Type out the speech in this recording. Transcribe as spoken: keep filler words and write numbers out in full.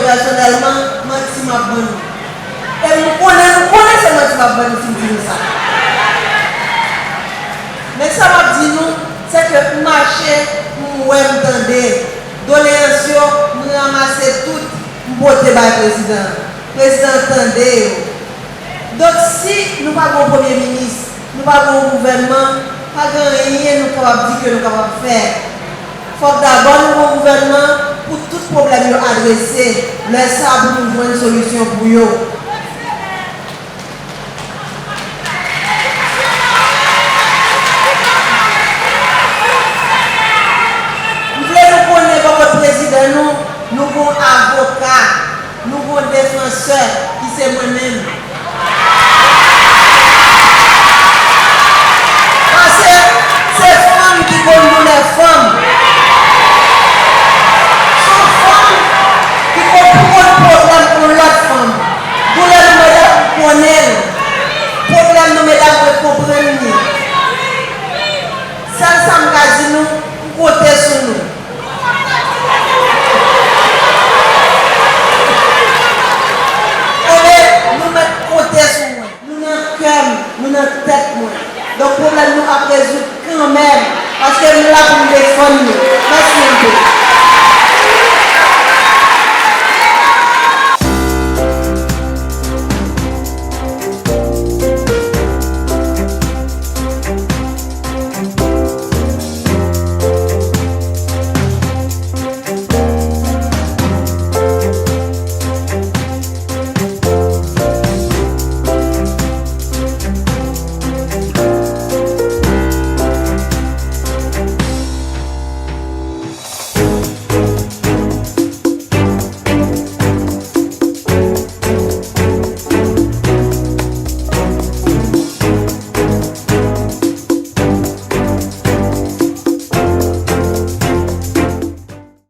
Pèsonèlman, manti m ap ban nou. E m konnen, nou konnen se manti m ap ban nou si m di nou sa. Men sa m ap di nou, se ke m mache, m wè, m tande. Doleyans yo, m ranmase tout, m pote bay prezidan an. Prezidan an tande yo. Donk, si nou pa gen yon premye minis, nou pa gen yon gouvènman, pa gen anyen nou kapab di ke nou kapab fè. Fòk dabò nou gen yon gouvènman pou tout pwoblèm yo adrese. Lè sa a pou nou jwenn solisyon pou yo. M vle nou konnen bò kot prezidan nou, nou gen yon avoka, nou gen yon defansè ki se mwen menm. Paske se fanm ki konn doulè fanm. Se yon fanm ki konn, konn pwoblèm yon lòt fanm. Doulè nou medam, m konnen l. Pwoblèm nou medam, mwen konprann li. Sèl sa m ka di nou, m konte sou nou. Enben, nou mèt konte sou mwen. Nou nan kè m, nou nan tèt mwen. Donk, pwoblèm nou ap rezoud kanmenm, paske m la pou m defann nou. Mèsi anpil.